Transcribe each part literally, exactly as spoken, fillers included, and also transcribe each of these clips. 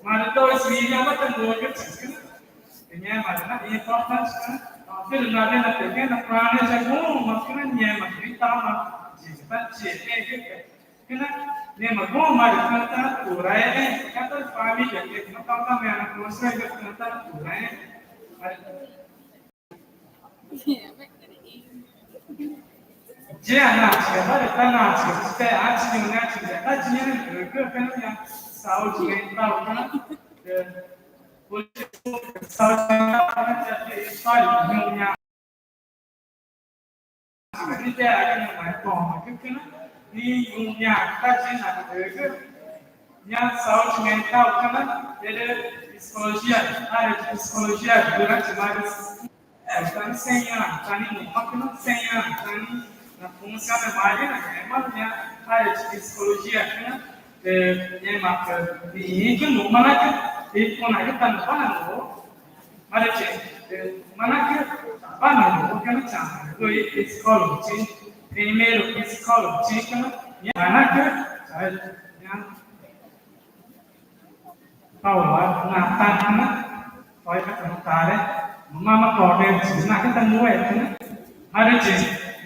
Marü dois mil ya bata muga cana. Ngẽma rü na importante cana. Filho na venda pegando a plana já bom, mas que na ngẽma, que tava, de tá de, que na ngẽma bom, mas canta por aí, canta família, que não tá também na construção, canta por aí. Jea nachiga, marü ta nachiga, te achi niu nachiga, ta jia, saúde mental, né? Saúde mental, né? História, niu nachiga, ni te achi niu mai toma, que na, ni niu nachiga, ta jia, na, minha saúde mental, né? Ele, psicologia, área de psicologia, durante vários Tani cem anos, tani nguma cana cem anos, tani na função de máquina, é uma minha área de psicologia, né? É, é uma, é, e que nguma na que, e com a que tá no banco, mas é, é, mana que, banco, que não chama, foi psicólogo, sim, primeiro psicólogo, sim, que não, mana que, sabe, né? Paula, Natana, oiga, cantare, mama corrente, na que tá no eco, né? Mariti,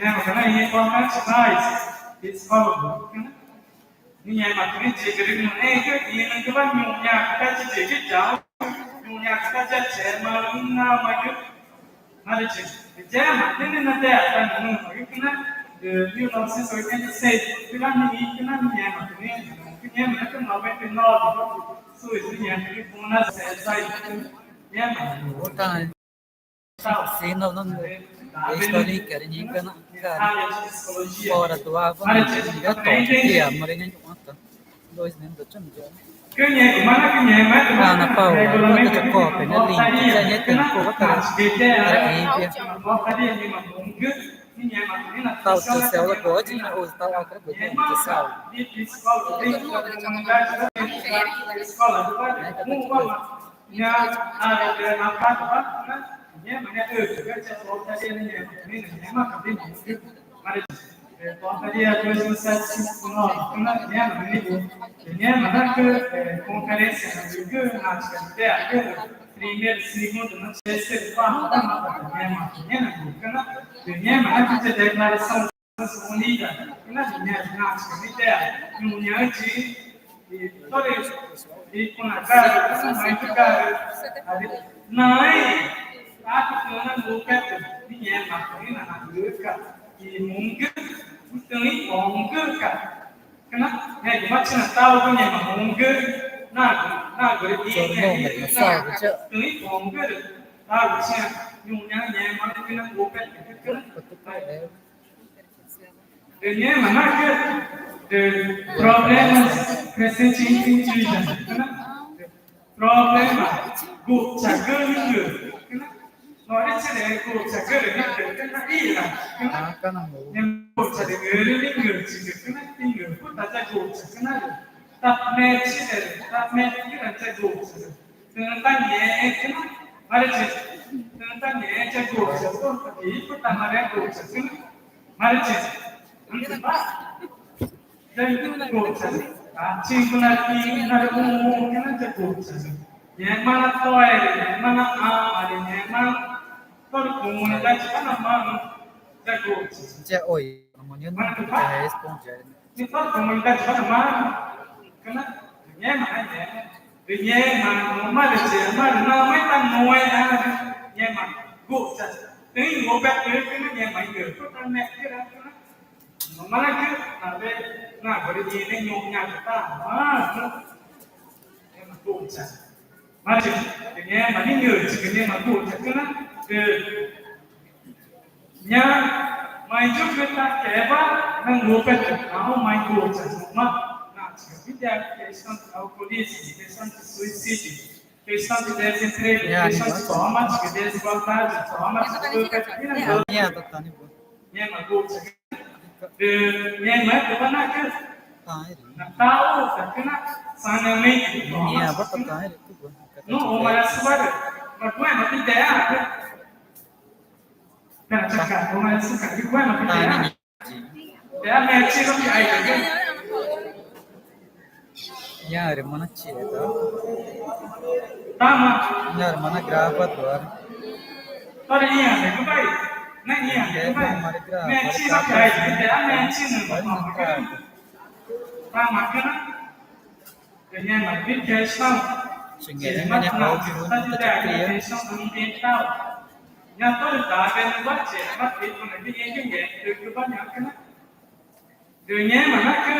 né? Mas também é importante, mas, psicólogo, né? Minha matriz, que ele não é que, e não que vai me olhar, que tá de digital, me olhar, que tá de, mas não, mas que Mariti, jema, nene na te ata, no, no, que na, eh, mil novecentos e oitenta e seis, que na minha, que na minha, que na minha, que na noventa e nove, sui, minha, que com na, sai, minha, Puta, tá, sim, não, não, não. Eles estão ali, querem ir, cara, fora do ar, vamos, já tô, aqui, a Maria, não, tá. Dois minutos, deixa eu ver. Ah, na Paula, quanto de cópia, né? Link, já é tempo, vou tá. Para enviar. Tal do céu, ela pode, né? Ou tal, outra coisa, né? Pessoal. Portaria dois mil setecentos e cinquenta e nove, né? Né? Né? Conferência, né? Primeiro, segundo, né? Terceiro, quarto, né? Né? Né? Declaração Nações Unidas, né? Né? Né? União de E, por isso, e com a cara, não é de cara. Naĩ, atu cana ngupetü, ni ngẽma, ni nanangüxü̃ca̱x, i mungü, i tüxü̃ i pongüxü̃ca̱x. Cana, ngẽxguma china taxugu ngẽma mungü, nagu, nagu rü i ngẽma, tüxü̃ i pongü rü, taxugu china, ñuxã ngẽma, cana ngupetü, cana. Rü ngẽma naxca̱x, rü problemas presentes em igreja. Problema, guxchagü nüxü̃. Norichi rü guxchagü rü nüxü̃, cana ira. Guxcha rü ngürü nüxü̃, chigü, cana tingü, guxcha, cana ira. Tamechi rü, tamechi rü, cana guxcha rü. Tüxü̃ tangẽxü̃, marüchi. Tüxü̃ tangẽxü̃, chaguxü̃, tüxü̃ tamaré guxü̃, marüchi. Guxü̃, chingüna, chingüna, chaguxü̃. Ngẽma na toe, ngẽma na amarü, ngẽma toda comunidade, chaguxü̃. Oi, amanhã não vai responder. Ni toda comunidade chaguxü̃, cana, ngẽma, ngẽma. Rü ngẽma, ngẽma rü chema rü namaã tá noé, ngẽma guxcha. Tüxü̃ i ngupetü, cana, ngẽma i ngürü, cana, me, cana. Namaã rü, na ve, na, rü i ne ñuxã, ñuxã, tá, ma, ngẽma guxcha. Marüchi, rü ngẽma ni ngüxü̃, rü ngẽma guxcha, cana, rü Ñaã, mai jugü ta queba, nangupetü, ao mai guxcha, numa, nachiga, vida, questão de alcoolismo, questão de suicídio, questão de desemprego, questão de toma, de desigualdade, toma, de tudo, que é vida, né? Ngẽma guxcha. Ngẽma, tu va na que? Na tau, tá aqui na saneamento, toma. Não, uma das suas, mas bueno, ideia, Ñaã rü manachiga, tá? Tama. Minha irmã na grava agora. Para inha, né? Não vai. Na inha, né? Não vai. Mete na cara, mete na cara. Tama, cara. Ganhar uma brincadeira. Chega aí, né? Ao vivo, não tá de criança. Rü ngẽma na cü,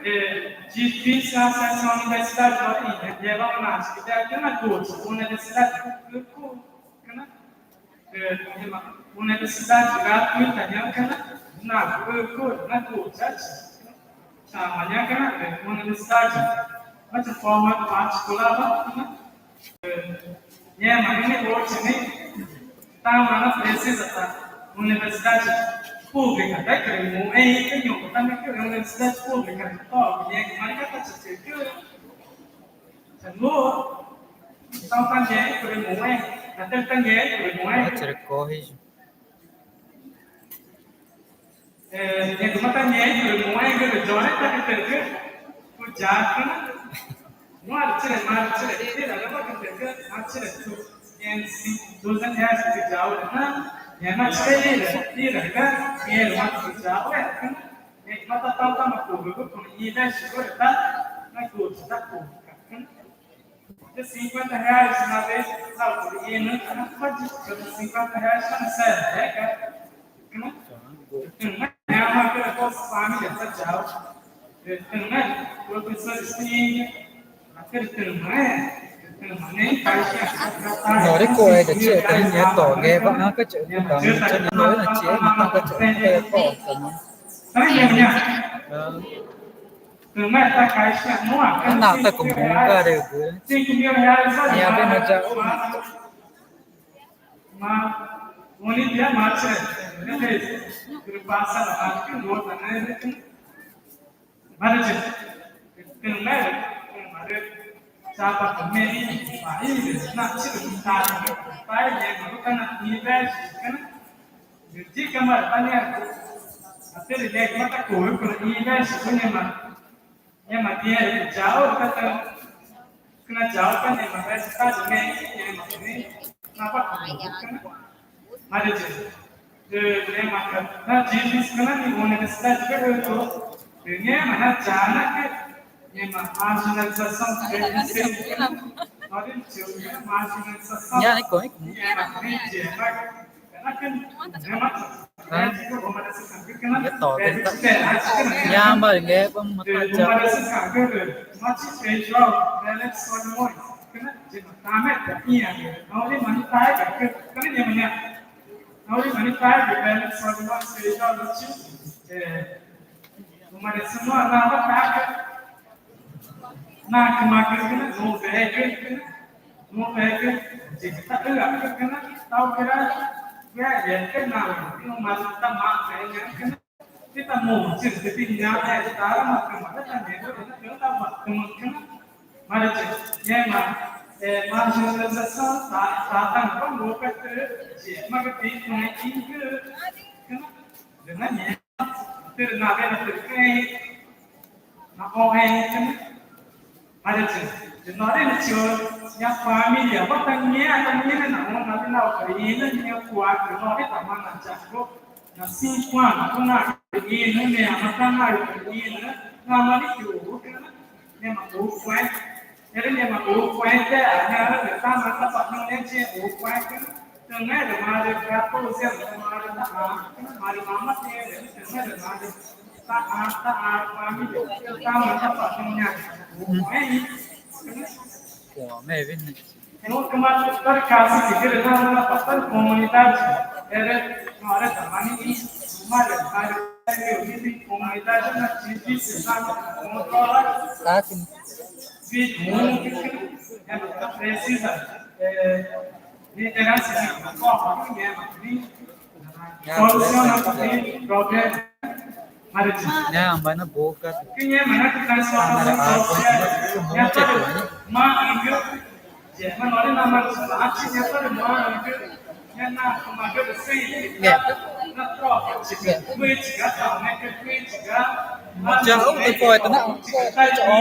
eh, difícil acesso à universidade, né? Leva na cidade, tem na curso, universidade, né? Eh, universidade gratuita, né? Na curso, na curso, tá, mas né, eh, universidade, mas de forma particular, né? Ngẽma nixĩ, ngẽma nixĩ, tama na precisa tá universidade pública, tá? Cremo, é, é, não, tá na universidade pública, top, né? Mas que tá te que, tá no, então tá, né? Cremo, é, até tá, né? Cremo, é. Corrige. Eh, ngẽma tá ngẽxma, rü ngẽma rü Johnny tá que perder o jato, né? Não era tira, mas tira, tira, não vai que perder, mas tira tu. Em cinco, duzentos reais que já o, né? É, mas tira, tira, tira, né? É, mas que já o, é, né? É, mas tá, tá, tá, mas público, com investe, tá? Mas tudo, tá público, né? De cinquenta reais na vez, sabe? E não, não pode, de cinquenta reais tá na série, é, cara. Não? Não, é uma coisa boa, família, tá, tchau. Não é? Professor, sim. Aquele que não é, não é, nem faz, já tá. Nore koe da che, ta ni to ge ba, a ka che, ta ni che, ni no na che, ni ta ka che, ni ta ko, ta ni. Tá, minha. Ah. Não é, tá, caixa, não há. Ah, não, tá com bom, cara, eu vou. Cinco mil reais, sabe? Minha bem, mas já. Mas, onde tem a marcha, né? Beleza. Ele passa na parte que não tá, né? Mas, gente, tem um médico, tem um marido, já para comer, aí, na tira, não tá, né? Pai, né? Não tá na universidade, né? Dica, mas, tá, né? Até ele, né? Como tá com o, com a universidade, né, mas Ngẽma tiẽ rü jao, cata, cana jao, ca ngẽma resta de me, ngẽma ni, na pa, cana. Mare je. De, ngẽma ca, na jibis, cana ni universidade, cana to. De ngẽma na jana, que, ngẽma marginalização, que, que, marginalização. Ya, ni ko, ni ko. Ngẽma ni je, ma, cana, cana, ngẽma. Hã? Nge to, nge ta, nge ãma, nge ba mata ja. Nacüma cüna, nuvega cüna, nuvega, jicütaxüa cüna, taucüra, gueaca cüna, numa tama cüna, tita mu, jicüti nyae, tara macüma, tita nyae, tita nyae, tita nyae, tita nyae, marece, ngẽma, eh, marginalização, ta, ta, ta, ngẽma, ngẽma, ngẽma, ngẽma, ngẽma, ngẽma, ngẽma, Tüxna, tüxna, tüxna, na oe, tüxna. Arüchi, tüxna, rüchi, ya família, wa ta ngẽma, ta ngẽma, na ona, na oe, ina, ngẽma, kuatro, no, rüchi, ta mana, chaco, na cinco anos, na, ina, ngẽma, ta na, ina, na, mani, tüxna. Ngẽma ucuẽxü̃. Erü ngẽma ucuẽxü̃ te, añaarü rü tama tapaxü̃ nexü̃ ucuẽxü̃. Tüxna rü marü catorze anos, marü taxã, marü mama tüxna rü marü taxã, taxã, família, tama tapaxü̃ nexü̃ ucuẽxü̃. Como é, vem, né? Nunca mais para casa, se vira na, na, para a comunidade. Era, não era da mani, não era, não era, comunidade, na, difícil, na, controla. Tá, sim. Vídeo, precisa, é, liderança, né? Soluciona o problema. Não, mas na boca. Quem é, mas não é que tá só na boca, né? Jao, te poeta, na, poeta, jao.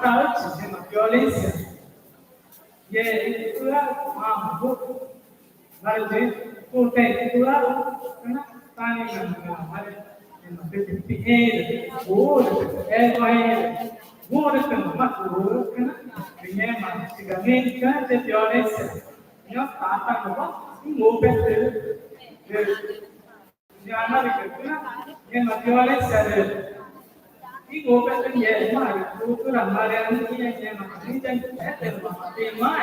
nataxüchi ngẽma violencia. Yexguma, marü yexguma, marü ngẽma tüxü̃ pixẽẽrü, guxü̃rü tüxü̃ erü guxü̃rü tüxü̃ mamaã guxü̃, rü ngẽma chiga Mexicana violencia ñuxtatawa ínguxü̃ pexü̃, rü ñaã marü cüna ngẽma violencia rü ínguxü̃ pexü̃ ngẽma rü cultura marü ngẽma, ngẽma, ngẽma,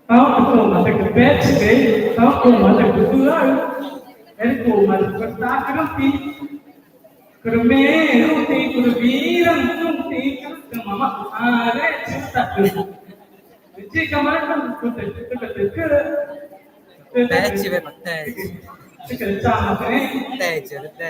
Tãũtüma tüxü̃ pepchiga, tãũtüma tüxü̃ püaü, erü cuma rü pütaxcürüxü̃ pixĩ, curü mexẽẽruxü̃ pixĩ, curü wüxi rüxü̃ pixĩ, tüxü̃ mamaã arechixü̃ tacü. Rü chicama rü cütü, cütü, cütü, cütü, cütü, cütü, cütü, cütü, cütü, cütü, cütü, cütü, cütü, cütü, cütü,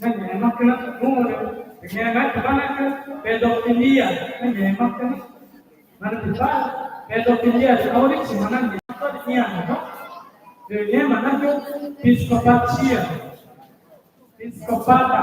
nangẽxmacüna, rü ngẽmaxü̃ pedofilia, nangẽxmacüna, marü pedofilia rü auricima nangẽxma tórü ĩãne, rü ngẽma nangẽxma psicopatia, psicopata,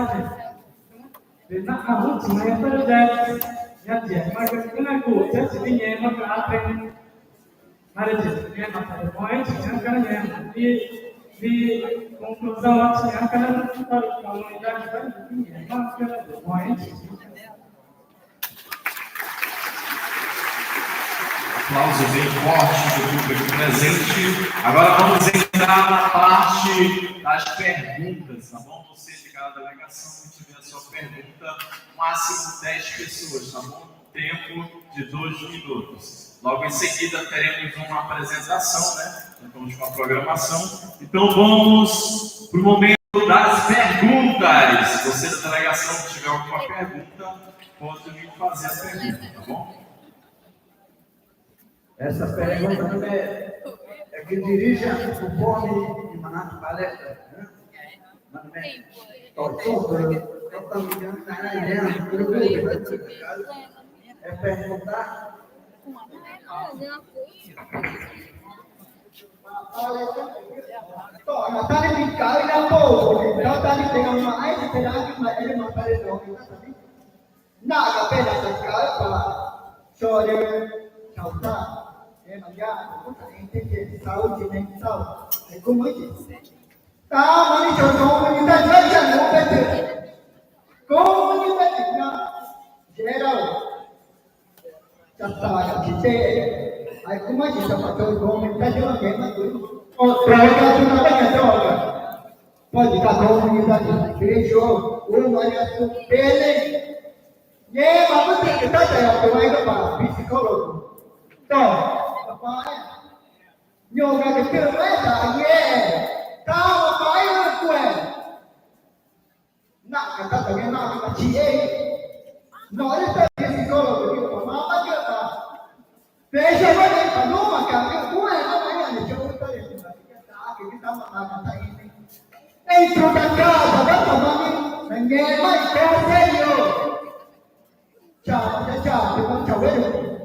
mensagens. Rü naxãũchi nhatarüxü̃, ñaa, ngẽmaca̱x cüna ngúchachi rü ngẽmaca̱x atende. Marü ngẽma tarümoxẽ ñaãca̱x, ngẽma i, i conclusãoxãchi ñaãca̱x, comunidade, ngẽma tarümoxẽ. Aplauso bem forte do público presente. Agora vamos entrar na parte das perguntas, tá bom? Você de cada delegação que tiver a sua pergunta, máximo dez pessoas, tá bom? Tempo de dois minutos. Logo em seguida teremos uma apresentação, né? Estamos com a programação. Então vamos para o momento das perguntas. Você da delegação que tiver alguma pergunta, pode vir fazer a pergunta, tá bom? Essa pergunta também é que dirige o povo de Manato Palestra, né? Mas também, tô, tô, tô, tô, tô, é perguntar. Toma, tá de brincar, e na boa, então tá de pegar uma, aí de pegar, mas ele não apareceu, tá de Naga pena ta kaxü̃pa chorü chauta. Ema ya, ta ente saúde mental. Aí como é que tá? Mas então, comunidade vai já não vai ter. Comunidade na geral. Já tá, já te tem. Aí como é que tá para todo mundo? Tá de uma mesma coisa. Ó, droga, tu não vai ter droga. Pode estar comunidade, igreja, uma e a sua pele. Ngẽma wüxi i tata ya tümaxẽgü pa psicólogo. To, papaẽ. Ñuxguca̱x tümaxẽ ta ngẽxẽ. Tama papaẽ wüxi i. Naca tata ngẽma wüxi i. Norü ta psicólogo, mama ngẽma. Pexü̃ wa nixĩ ta numa ka ngẽma wüxi i. Entro na casa, va tomar na ngẽma i conselho. Chama, chama, chama, chama,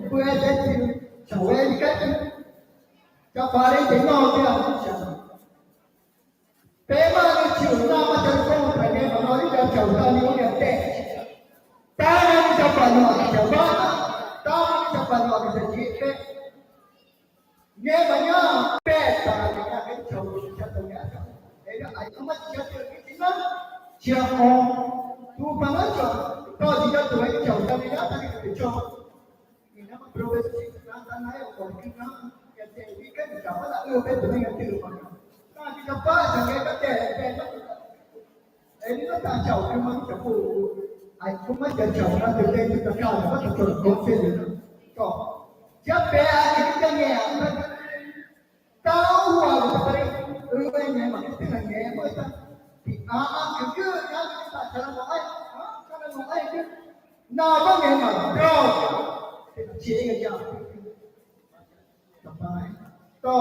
puede decir, chama, chama, quarenta e nove anos, chama. Pema no tio, na mata contra, né, mas não liga, chama, tá ali onde é teste. Tá, não, chama, não, chama, tá, não, chama, não, chama, Ngẽma ñaã peta, ñaã chau, chau, chau, ñaã chau. Ella, ay, kuma chau, chau, chau, chau. Tupana chau, to, chau, chau, chau, chau, ñaã ta, chau. Ñaã profesor, na, na, na, ya, porque na, ya te, ya te, ya te, ya te, ya te, ya te, ya te, Erü nata chau, kuma ta ku. Ay, kuma ta chau, na te te ta ka, na ta chau, conselho, na. To. Ya pe, ay, ya ngẽma. Ta u wa ta pare. Ü wa ngẽma, ta ngẽma ta. Ti a a ke ke, ya ta ta no ay. Ha, ta no ay ke. Na wa ngẽma, bro. Te ta che ya. Ta pai. To.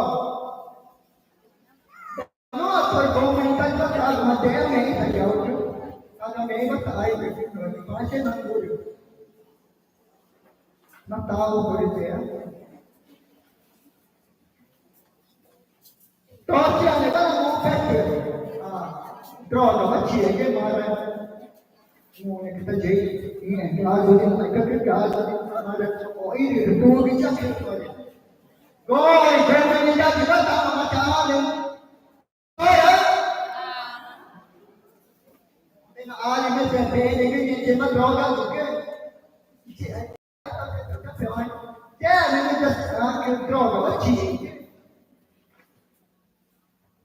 No, ator como está empatado, mas tem a meta de outro. Cada vez vai estar aí, vai ser na cura. Natal, por exemplo. Tosi ane bana mo pete. Ah, droga, ma ci è che mare. Mo è che sta gente, niente, algo di, che, che, che, algo di, mare, oh, io, tu, che c'è che fare? Noi, comunità di Natale, Natale. Anima, gente, che niente, ma droga, che? Sì, eh, che, che droga, ma sì.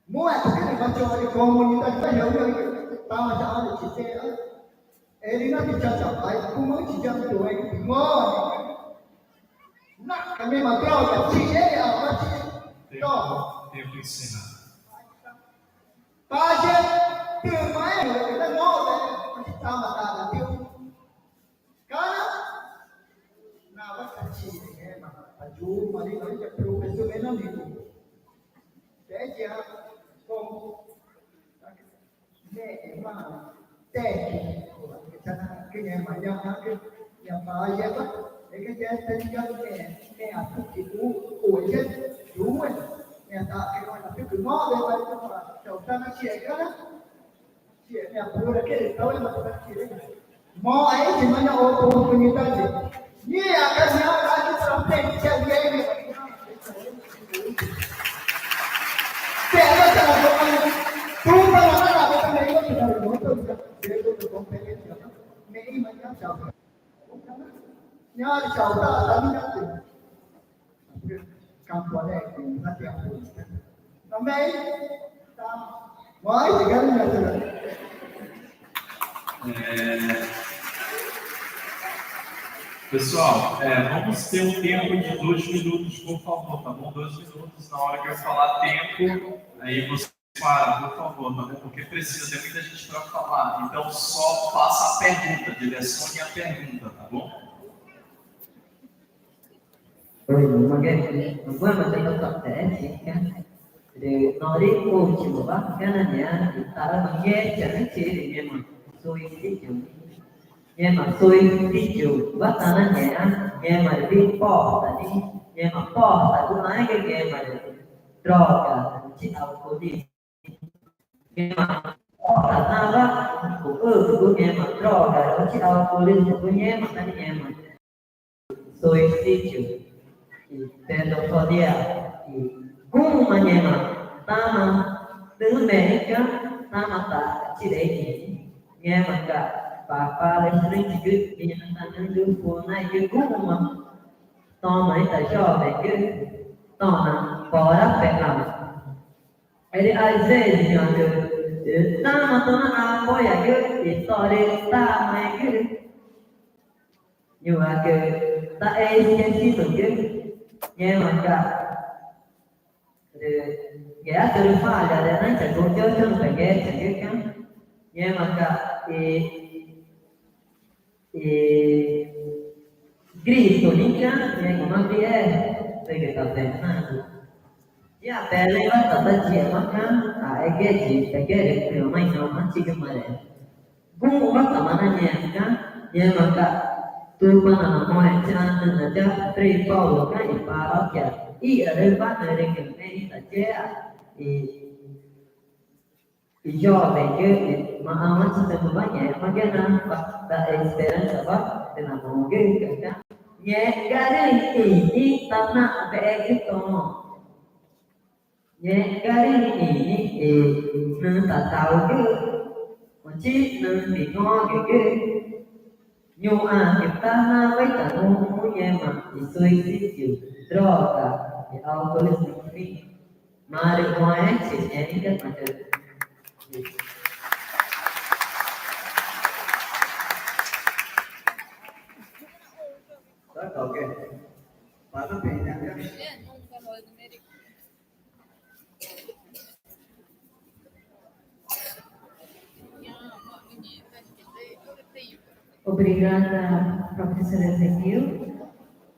Mo è che ne faccio le comunità, che io, io, stava già alle città, eh. E lì non ti c'è già, vai, come ci siamo due, mo. No, che mi ma droga, sì, eh, ma sì. Tempo, no. Tempo encerrado. Pace, più mai, che no, non ci stava dando più. Kana? Na, va ka ci, eh, ma, ma giu, ma lì, ma lì, che professore, non dico. Che già, con, ne, ma, tecnico, che c'è, che ne, ma, ya, che, ya, ma, ya, ma, Ega ya está ligado que me apunti u u ya due me ata que no na pico no de la chauta na chiegana. Sì, me apura que estaba en la chiegana. Mo ahí se me da oportunidad. Ni acá ni ahora aquí para frente ya viene. Pero te la pongo. Tú para la boca me digo que la pregunta de competencia. Me imagino chauta. Signore, ciao, ciao, ciao. Campo Alegre, infatti ha pulito. Amém? Tá. Vai, chegando na tua. É, pessoal, é, vamos ter um tempo de dois minutos, por favor, tá bom? Dois minutos na hora que eu falar tempo, aí você para, por favor, tá bom? Porque precisa, tem muita gente para falar. Então, só faça a pergunta, direcione a pergunta, tá bom? Oi, mama, que, não vou mais ter que tocar, é, fica. De, não, de, último, vá, fica na minha, e para, não, que, que, que, que, que, que, suicídio. Ngẽma suicídio, vá, tá na minha, ngẽma de porta, né? Ngẽma porta, do nai, ngẽma de droga, de alcoolismo. Ngẽma porta, nada, o outro, ngẽma droga, de alcoolismo, ngẽma, tá, ngẽma. Suicídio, i pedofilia, i guxü̃ma ngẽma tama nüxü̃ América, tama tá tirei ngẽma ga papá, lestrante, menina tá nüxü̃, funai, guxü̃ma toma, ita jovem, toma, bora pegar. Ele, às vezes, tama toma apoia, i tore tama, Ñuxãcü ta esquecido, ngẽmaca̱x rü ngeatürü falla rü naĩchacuxü̃ tiütüxü̃ pegechagüca̱x. Ngẽmaca̱x i, i grito nixĩ ca̱x, ngẽma pie rügü ta penagu. Yia pelewa ta ta yima ca̱x, a ege yi pegere püma i namachigu mare. Guxü̃wa tama nangẽxü̃ca̱x, ngẽmaca̱x Tupana namoxẽ tchanüna ya Frei Paulo ca̱x i paróquia ixarüwa nüxü̃ rüngü̃ mexü̃ ta yea i, i jovemgü i maxãxü̃wa tchitanüwa ngẽxmagüna, da esperançawa rü namoxü̃güxü̃ca̱x. Ngẽxgumarüü̃ i ixĩxü̃ tanaxãxü̃ pexegü toxü̃. Ngẽxgumarüü̃ i ixĩxü̃ i nüxü̃ tataugüxü̃, otchi nüxü̃ tixõgügüxü̃. Ñuxãcü tá nawa itaxũxü̃ ngẽma i suicidio, droga, i alcoholismo, enfim. Marü moxẽchi ngẽxguma. Obrigada, professora Ezequiel.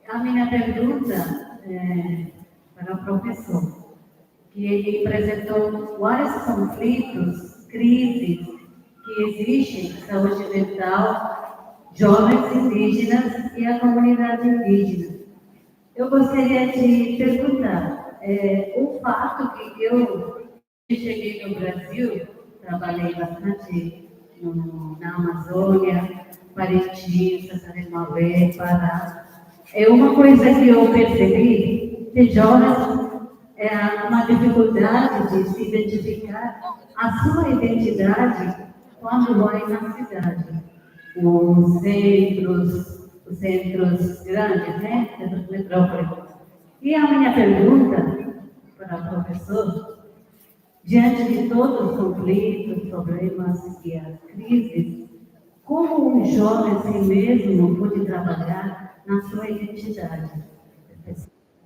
A minha pergunta é para o professor, que ele apresentou vários conflitos, crises que existem na saúde mental, jovens indígenas e a comunidade indígena. Eu gostaria de perguntar, é, o fato que eu cheguei no Brasil, trabalhei bastante no, na Amazônia, Parintins, Saquarema, Pará. É uma coisa que eu percebi, que jovens é uma dificuldade de se identificar a sua identidade quando vai na cidade. Os centros, os centros grandes, né? Centros metrópoles. E a minha pergunta para o professor, diante de todos os conflitos, problemas e as crises, como um jovem assim mesmo pode trabalhar na sua identidade,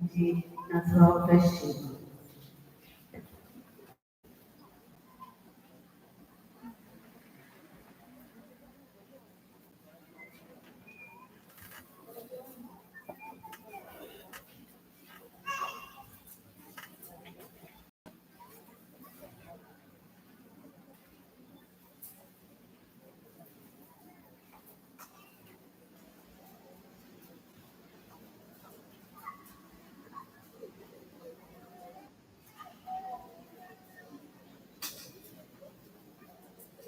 de, na sua autoestima?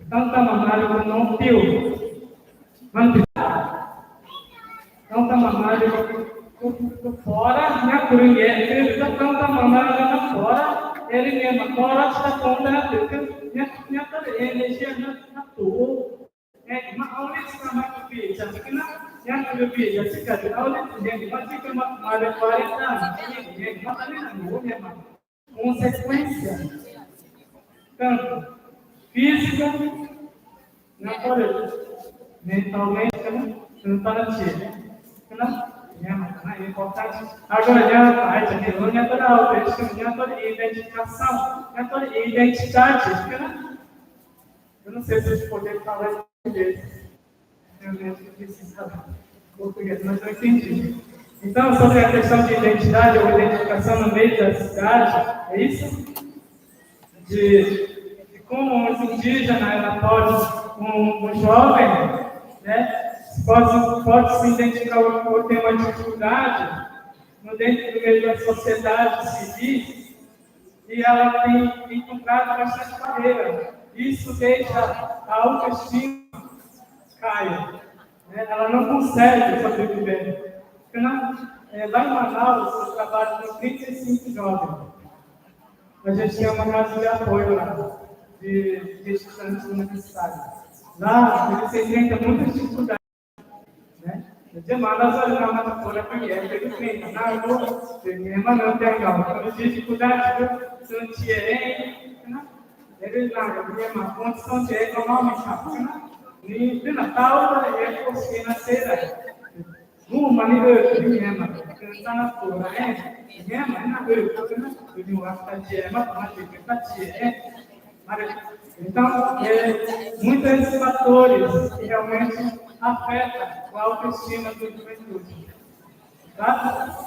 Então, tama marigu no più. Mandi. Então, tama marigu no più. Fora, né? Por ninguém. Então, tama marigu no fora. Ele mesmo, fora, está contra a Bíblia. Né? Né? Energia, né? Tudo. Né? Mas onde está na Bíblia? Né? Bíblia, se quer, onde tem gente, mas fica uma, uma quarenta anos. Né? Mas também não, né? Consequência, tanto física, na qualidade, mentalmente, né? Não está na tia, né? Né? É importante. Agora, já, a gente não é para outra, a gente não é para identificação, é para identidade, né? Eu não sei se vocês podem falar em português. Realmente, eu preciso saber português, mas eu entendi. Então, sobre a questão de identidade ou identificação no meio da cidade, é isso? De, de como os indígenas, ela pode, um, um jovem, né, pode, pode se identificar ou, ou ter uma dificuldade no dentro do meio da sociedade civil, e ela tem encontrado bastante barreira. Isso deixa a autoestima cair, né? Ela não consegue sobreviver. Porque na, é, lá em Manaus, eu trabalho com trinta e cinco jovens. A gente tem uma casa de apoio lá, de, de estudantes universitários. Lá, eles enfrentam muitas dificuldades, né? De Manaus, olha, na Manaus, por aqui, é, teve trinta, na rua, teve, mas não tem, não. Quando diz dificuldade, viu? Não tinha, hein? Né? Ele, na minha condição de econômica, né? E, e na tal, é, financeira. Uma, né, eu, eu, né, mano? Eu, tá na porra, né? Né, mano? Não, eu, eu, eu, eu, eu, eu, eu, eu, eu, eu, eu, eu, Mara-, Então, é, muitos fatores que realmente afetam a autoestima da juventude. Tá?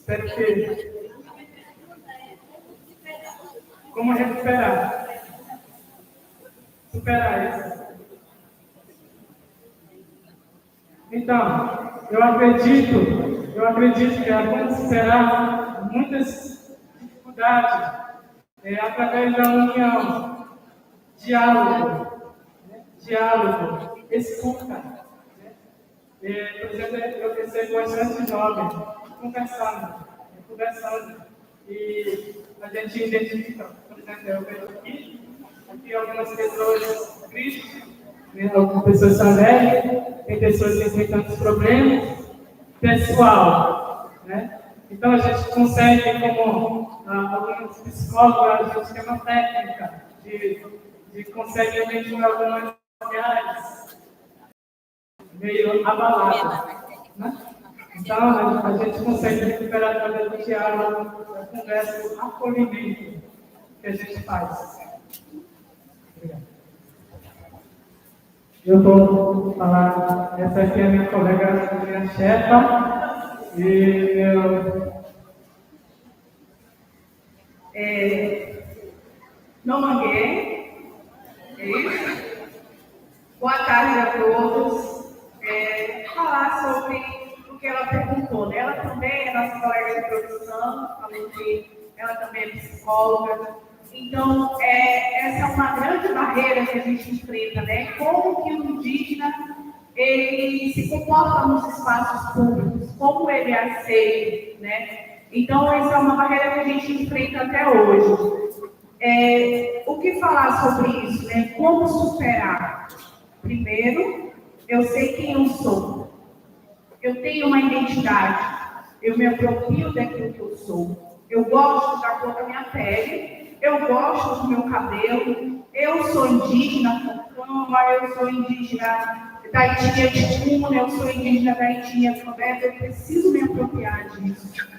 Perfeito. Como recuperar? Superar isso. Então, eu acredito, eu acredito que é como superar muitas dificuldades, é, através da união, diálogo, né? Diálogo, escuta, né? É, por exemplo, eu recebo bastante jovem conversando, conversando. E a gente identifica, por exemplo, eu vejo aqui, aqui algumas pessoas tristes, né? Algumas pessoas alegres, tem pessoas que têm tantos problemas pessoal, né? Então a gente consegue, como, ah, alguns psicólogos, a gente tem uma técnica de, de conseguir algumas familiares meio abalada, né? Então, a, a gente consegue recuperar através do diálogo, da conversa, do acolhimento que a gente faz. Obrigado. Eu vou falar, essa aqui é minha colega, minha chefa, e eu É, não manguei. É isso? Boa tarde a todos. É, falar sobre o que ela perguntou, né? Ela também é nossa colega de profissão, falou que ela também é psicóloga. Então, é, essa é uma grande barreira que a gente enfrenta, né? Como que o indígena ele se comporta nos espaços públicos, como ele é aceito, né? Então, essa é uma barreira que a gente enfrenta até hoje. É, o que falar sobre isso, né? Como superar? Primeiro, eu sei quem eu sou. Eu tenho uma identidade. Eu me aproprio daquilo que eu sou. Eu gosto da cor da minha pele. Eu gosto do meu cabelo. Eu sou indígena Concama, eu sou indígena da etnia Ticuna, eu sou indígena da etnia Candomblé. Eu preciso me apropriar disso.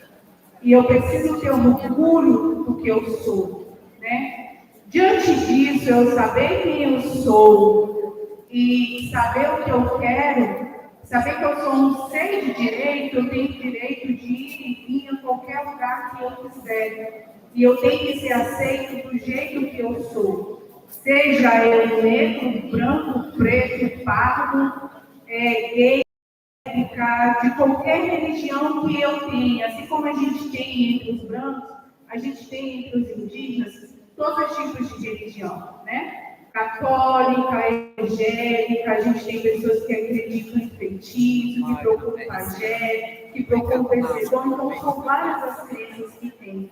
E eu preciso ter orgulho do que eu sou, né? Diante disso, eu saber quem eu sou e saber o que eu quero, saber que eu sou um ser de direito, eu tenho direito de ir e vir a qualquer lugar que eu quiser. E eu tenho que ser aceito do jeito que eu sou. Seja eu negro, branco, preto, pardo, é, gay, de qualquer religião que eu tenha. Assim como a gente tem entre os brancos, a gente tem entre os indígenas todos os tipos de religião, né? Católica, evangélica, a gente tem pessoas que acreditam em feitiço, que procuram pajé, que procuram perseguição, então são várias as crenças que tem.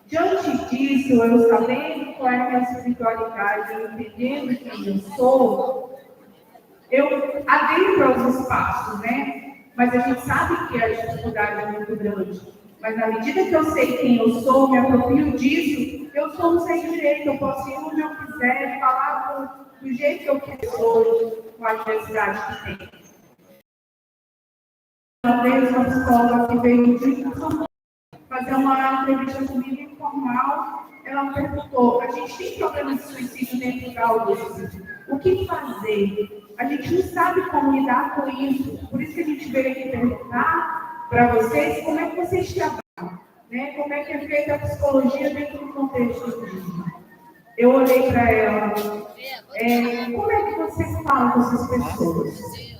Diante disso, eu sabendo qual é a minha espiritualidade, eu entendendo quem eu sou, eu adentro aos espaços, né? Mas a gente sabe que a dificuldade é muito grande. Mas na medida que eu sei quem eu sou, me aproprio disso, eu sou um ser de direito, eu posso ir onde eu quiser, falar do, do jeito que eu quiser, com a diversidade que tem. Uma vez uma psicóloga que veio de São Paulo fazer uma entrevista comigo informal, ela me perguntou: a gente tem problema de suicídio dentro da U S P? O que fazer? A gente não sabe como lidar com isso, por isso que a gente veio aqui perguntar para vocês como é que vocês trabalham, né? Como é que é feita a psicologia dentro do contexto indígena. Eu olhei para ela: é, como é que você fala com essas pessoas?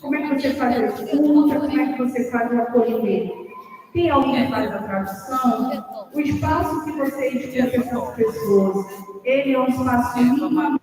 Como é que você faz a escuta? Como é que você faz o acolhimento? Tem alguém que faz a tradução? O espaço que vocês têm com essas pessoas, ele é um espaço minimamente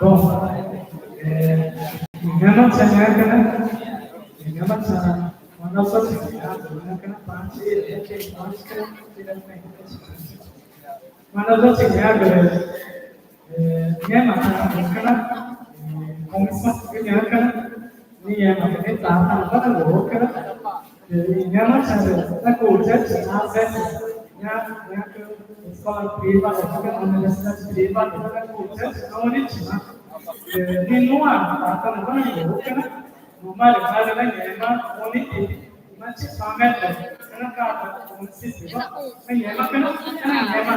Bom, é, i ngẽma tchaneca, né? I ngẽma tchaneca, quando eu sou tchaneca, né? Que na parte, é, que eu acho que é, que é, que é, Mas nós vamos chegar, eh, ngẽma tchaneca, eh, comissão tchaneca, ngẽma tchaneca, ngẽma tchaneca, escola privada, universidade privada, aonde tinha, eh, nenhuma, não vale, vale, né? Ngẽma, onde Machi pamete, na cada município, ngẽma, ngẽma, ngẽma, ngẽma,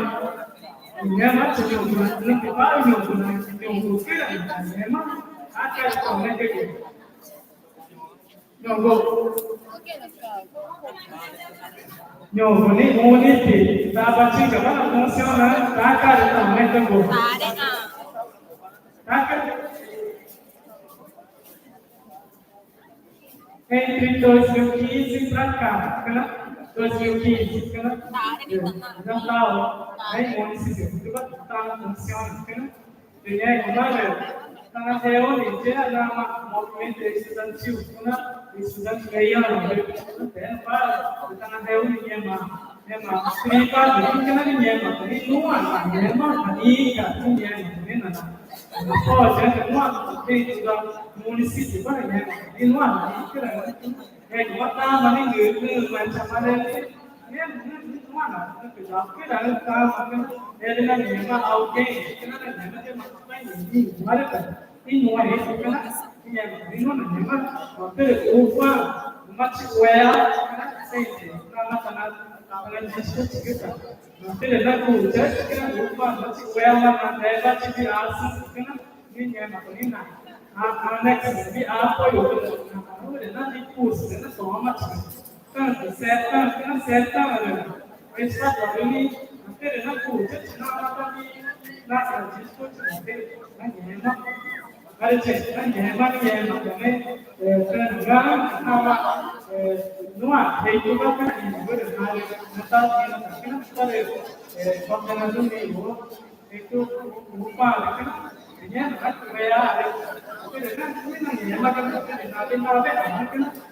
ngẽma, ngẽma, ngẽma, Nhogo. Nhogo ni uniti. Tabatinga bana funciona, taca, taca. Entre dois mil e quinze pra cá, né? Dois mil e quinze, né? Natal, aí, município, tá, funciona, né? Ngẽma, ngẽma, ta reúne, ngẽma movimento estudantil, né? Estudante ganhando, né? Para, ta reúne, ngẽma, ngẽma, principal, ngẽma, ngẽma, ngẽma, ngẽma, ngẽma, ngẽma, pode, né? Ngẽma, dentro do município, vai, né? Ngẽma, ngẽma, Tanto, certo, tanto, certo, tanto. Mas tá bom, ele, aquele na curva, na, na, na, na, na, na, na, na,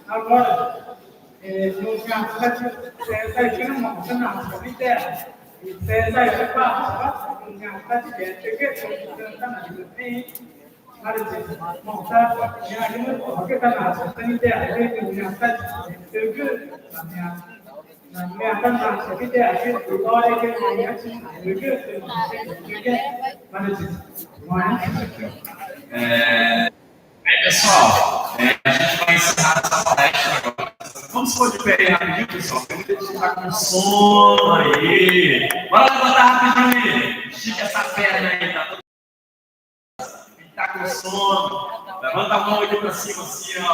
Agora, é, Aí, pessoal, é, a gente vai encerrar essa palestra agora. Vamos pôr de pé aí rapidinho, pessoal. Tem muita gente que tá com sono aí. Bora levantar rapidinho aí. Estica essa perna aí, tá todo mundo que tá com sono. Levanta a mão aqui pra cima, assim, ó.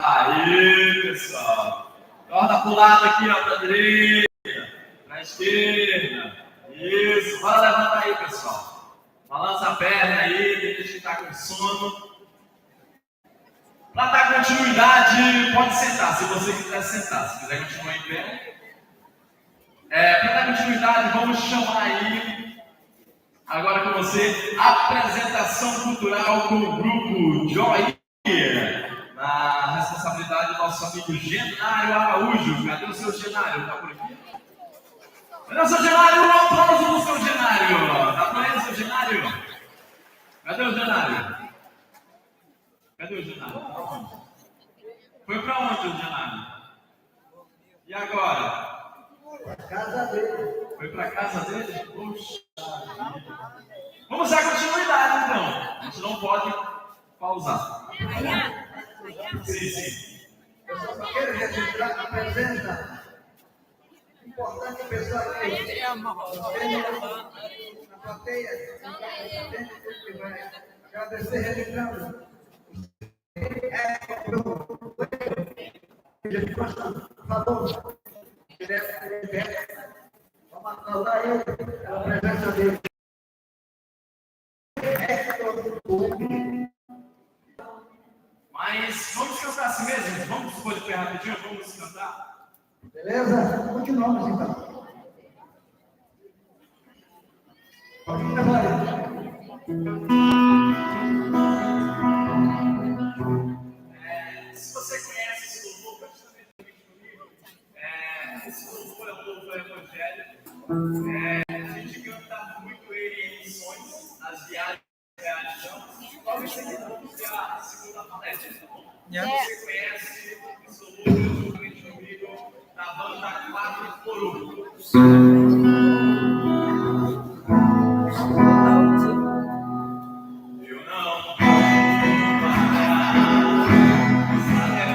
Aí, pessoal. Torna pro lado aqui, ó, pra direita, pra esquerda. Isso, bora levantar aí, pessoal. Balança a perna aí, tem gente que tá com sono. Para dar continuidade, pode sentar, se você quiser sentar, se quiser continuar em pé. É, para dar continuidade, vamos chamar aí, agora com você, a apresentação cultural com o grupo Joy, na responsabilidade do nosso amigo Genário Araújo. Cadê o seu Genário? Tá por aqui? Cadê o seu Genário? Um aplauso pro seu Genário. Dá pra ele, seu Genário? Cadê o Genário? Cadê o Genário? Foi pra onde o Genário? E agora? Casa dele. Foi pra casa dele? Poxa vida. Vamos dar continuidade, então. A gente não pode pausar. Sim, sim. Eu só quero registrar a presença. Importante, pessoal, que você na plateia, que vai agradecer, registrando. Por favor, vamos aplaudir ele, a presença dele. Mas vamos cantar assim mesmo? Vamos pôr de pé rapidinho, vamos cantar. Beleza? Continuamos então. Pode cantar. É, se você conhece esse louvor, cante também comigo. É, esse louvor é um louvor evangélico. É, a gente canta muito ele em missões, nas viagens de realização. Talvez seja a segunda palestra, tá bom? Se você conhece esse louvor, cante comigo, na banda quatro por um. Eu não tenho palavras, sabe?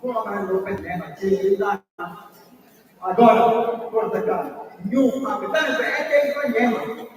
Cuama nupé ngẽma chixĩ na. Agora, corta cá. Ñuxãcü tá, é, é, é, é, é.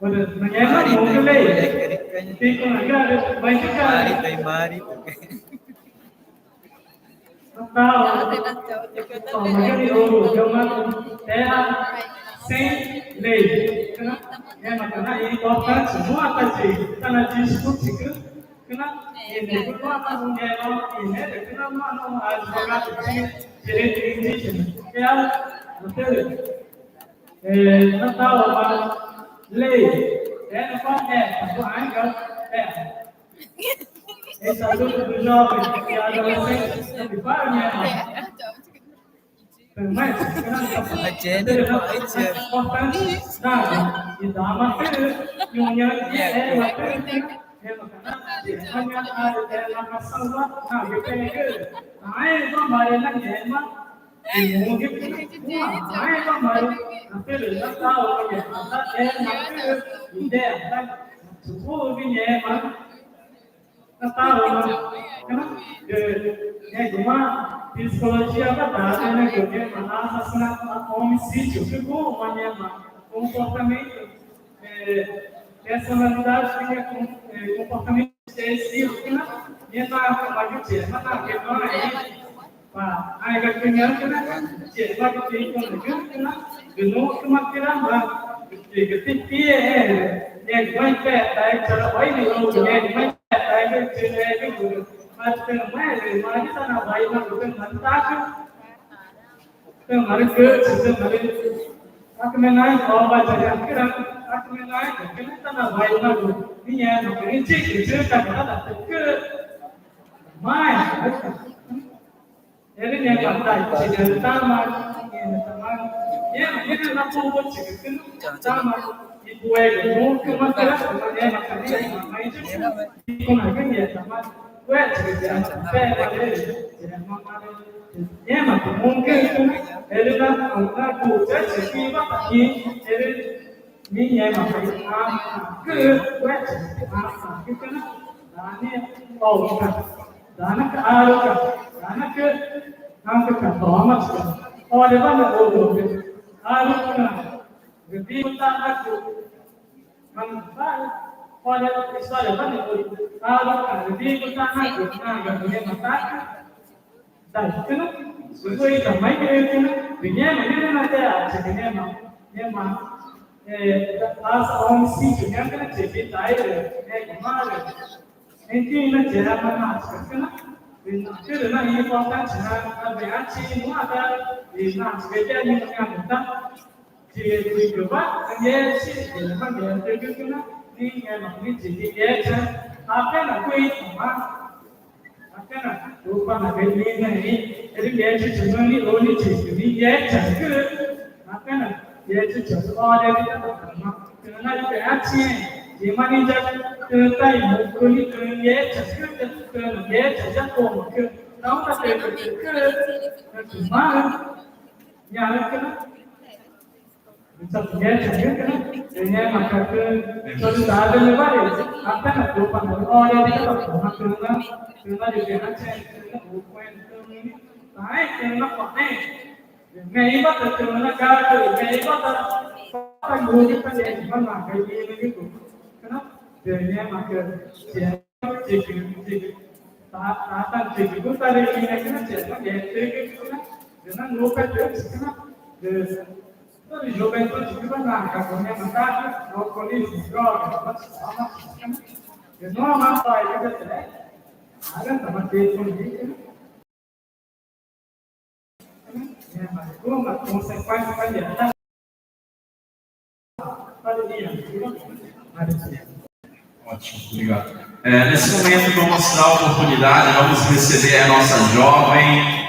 Bueno, mañana no ley. Ticunaxü̃ca̱x, maicü̃ca̱x. Mari, mari. Natau, toma gani oro, gama, terra, sem lei. Ngẽmaca̱x importante, no ata i tana discutir, cana, i ne, no ata, no, i ne, cana, no, no, advogado, direito indígena. É, Natau, lei. É, não pode, é, tá bom, ai, então, é. Estatuto do Jovem e Adolescente, não me fala, minha irmã. Mas, importante, sabe? E dá uma, e uma, Natau, né? Ngẽma psicologia batata, né? Ngẽma assassinato, homicídio, ficou uma ngẽma comportamento, é, personalidade, né? Com, é, comportamento excessivo, né? Ngẽma, ngẽma, ngẽma, ngẽma, Pa, ai ga kena kena, che, pa, che, kena kena, genu kema kera ma, che, che, che, che, eh, ne, mai pe, tai, chara, oi, ni, oi, ne, mai pe, tai, che, che, ne, che, ma, che, mai, ne, mai, sana, bai, ma, che, man, ta, che, che, mare, che, che, che, mare, ak me nai, o, ba, che, kera, ak me nai, kena, sana, bai, ma, ni, ya, no, ni, che, che, che, ta, ta, ta, che, mai, Erü ngẽma ta, chigü tama, ngẽma tama, ngẽma, ngẽma na pongo chigü, tama, i buega, nunca ma kera, ngẽma, ngẽma, ngẽma, ngẽma, ngẽma, ngẽma, ngẽma, ngẽma, ngẽma, ngẽma, ngẽma, erü na, na, ku, che, che, ki, ba, ki, erü, ni, ngẽma, ngẽma, ngẽma, ngẽma, ngẽma, ngẽma, ngẽma, ngẽma, Danaka aruka, danaka, danaka ka toma chika. Ore bana oro, aruka, rebi tanaku, man ba, ore, isore bana oro, aruka, rebi tanaku, nanga, ne mataka. Dai, kena, sugoi ta mai kena, kena, binyema, kena na te a, chika, nema, nema, eh, asa on si, kena, kena, chepi, tai, eh, kumare. Enti na chera na na chikana. Kena na importante na na beati no ada na chikana ni na ta. Ti ti ba ni si na ma ni te kena ni na ni ti ni ya cha. Apa na kui ma. Apa na rupa na ni na ni. Eri ya chi chama ni o ni chi ni ya cha. Apa na ya chi cha o ya ni na ma. Tena na beati. Ni ma ni ja. Tena ta ni mo ni ya cha. Tena ya cha ja ko. Tau ta te ke ke. Mara. Ya ke na. Sa ya cha ke na. Tena ma ka ke. So ta de le ba de. Apa na ko pa na. O ya ni na ko ma ke na. Tena de ke na che. Tena ko pa ni. Ai ke na ko ai. Ngẽxgumatü tüxü̃ na carta, ngẽxgumatü ta ngúexü̃ ta ngẽxgumatü naca ixĩxü̃gügu. Rü ngẽmaãcü tatanchixü̃gu tarüxĩnüẽgü na chiama ngextüxü̃gügu na, rü nangupetüxü̃ na, rü tórü juventude rü naca ngẽma ta alcoholismo, droga, rü noma toigüxe, arütama tüxü̃ Ótimo, obrigado. É, nesse momento, vamos dar a oportunidade, vamos receber a nossa jovem,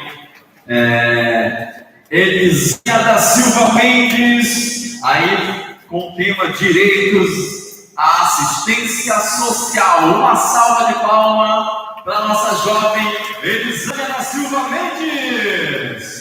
é, Elisinha da Silva Mendes, aí com o tema Direitos à Assistência Social. Uma salva de palma para a nossa jovem Elisinha da Silva Mendes.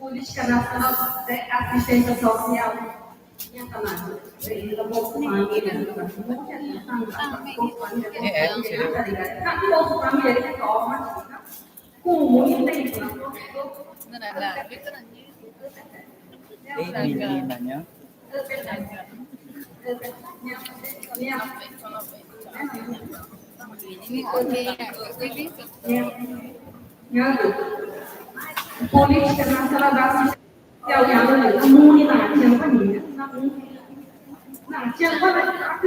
Política Nacional de Assistência Social. Ei, menina, né? Política Nacional da Assistência Social, comunidade, na família, na comunidade. Não, tinha uma, a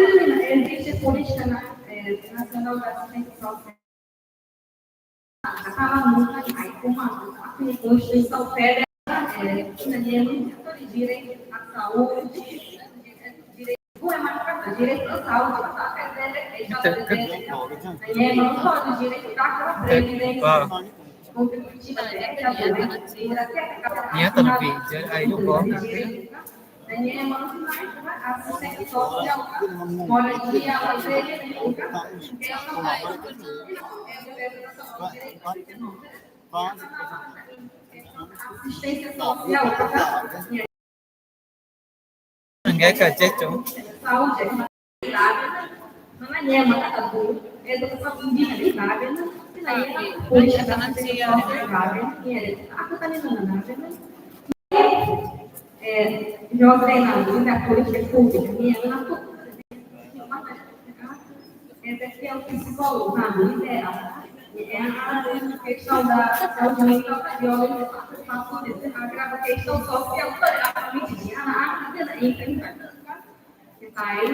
política na, é, nacional da assistência social. Estava muito aí, como a Constituição federal, é, que na minha mãe, direito à saúde, direito, não é mais para direito à saúde, tá? Quer dizer, é, já direito à previdência. Niya tanong video, ay, lupa. Nggak kaceco. É, José Reinaldo, da política pública, minha, eu não tô, é, é, é o psicólogo, não, não é, é a questão da saúde mental, da violência, da, da, da, agrava a questão social, toda a família, a, a, a,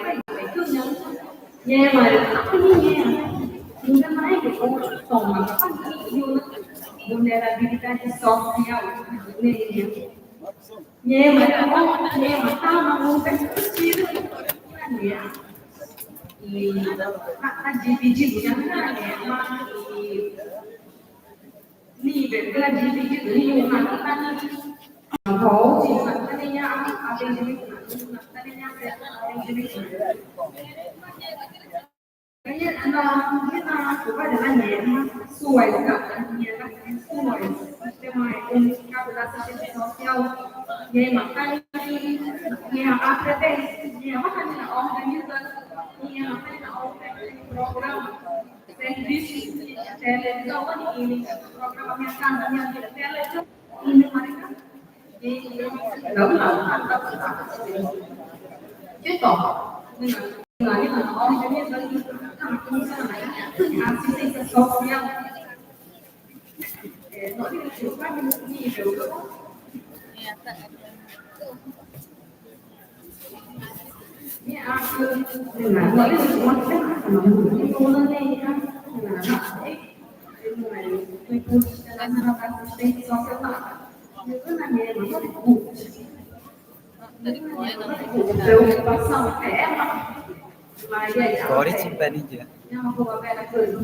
vulnerabilidade social, né? Ngẽma, ngẽma, tama, não tem sentido, né? E tá, tá dividido, já não é, né? E nível, tá dividido, nenhuma, não tá nem, não pode, não tá nem a, atendimento, não tá nem a, atendimento. Nia, nia, nia, nia, nia, suas, nia, nia, suas, sistema unificado da assistência social, nia, nia, nia, a prevenção, nia, nia, organiza, nia, nia, organiza programa, serviço, televisão, programa Minha Casa Minha Vida, televisão. Preocupação é, mas é, agora te impede de. Não, vou ver a coisa.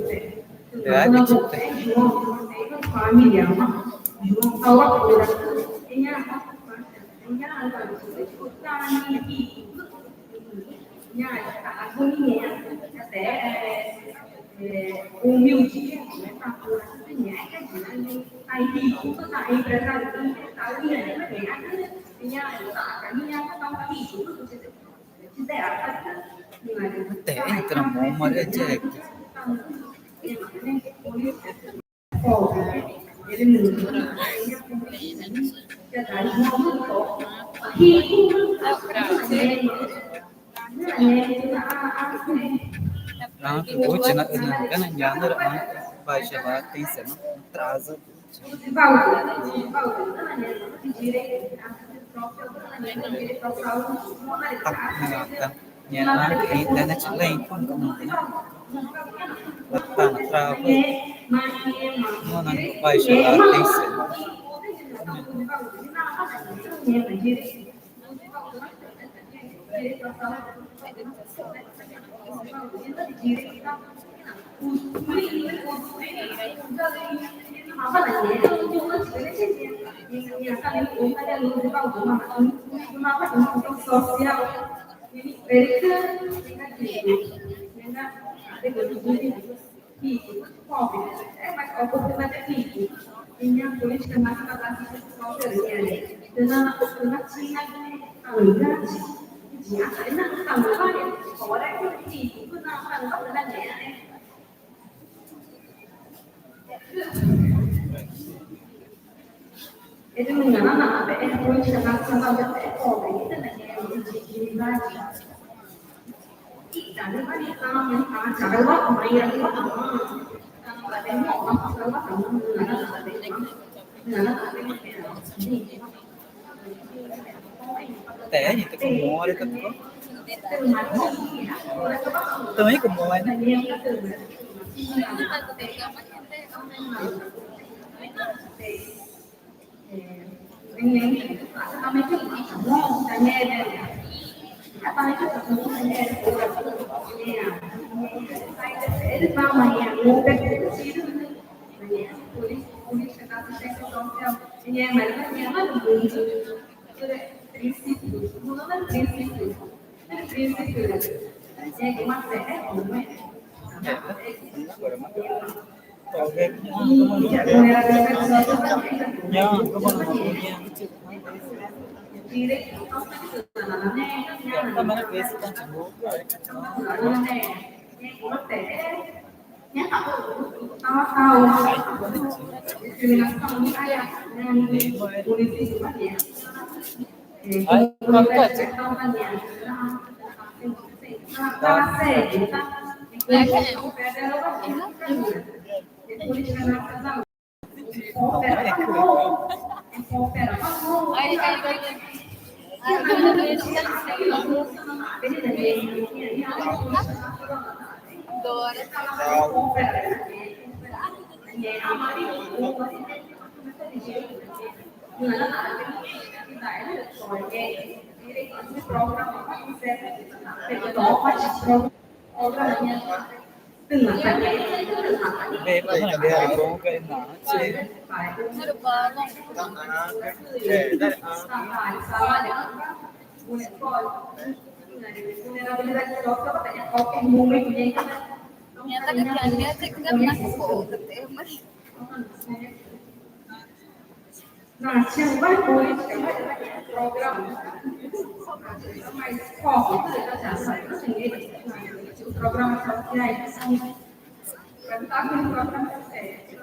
Família, humilde. Te entra mo mare jek. Ah, que vou te na, na, na, na, na, na, baixa lá, tem cena, atrasa. Internet lento, não, não. Tá na trava. Não, não, baixa lá, tem cena. Físico, pobre, é, mas a oportunidade é físico. E minha política nacional da assistência social, na, na China, a lugar de, de, na, na, na, fora que o físico, na, na, na, na, Te, te como ora, te como. Também como ora.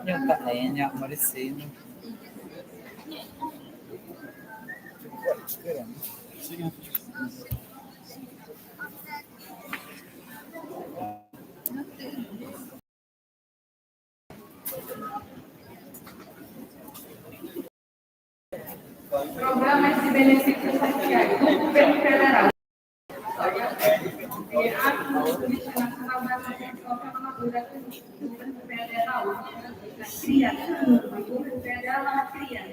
Nhaã ta, nhaã Maricina. Programa de benefícios sociais do governo federal. Política Nacional da Assistência Social, Governo Federal, cria, Governo Federal cria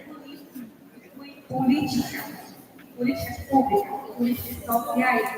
política, políticas públicas, políticas sociais.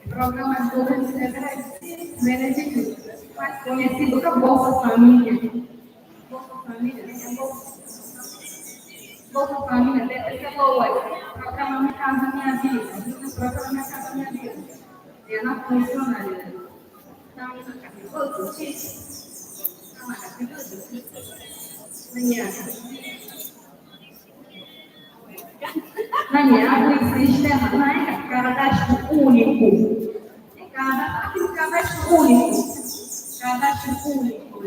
Programa de governo federal, mas conhecido como Bolsa Família. Bolsa Família, né? Bolsa Família, deve ser boa. Programa Minha Casa Minha Vida. Programa Minha Casa Minha Vida. E a nossa funcionária. Não, não, não. Outro, gente. Não, maravilhoso. Minha. Nani, ah, o sistema, né? Cadastro único. Cada-, aqui no cadastro único. Cadastro único.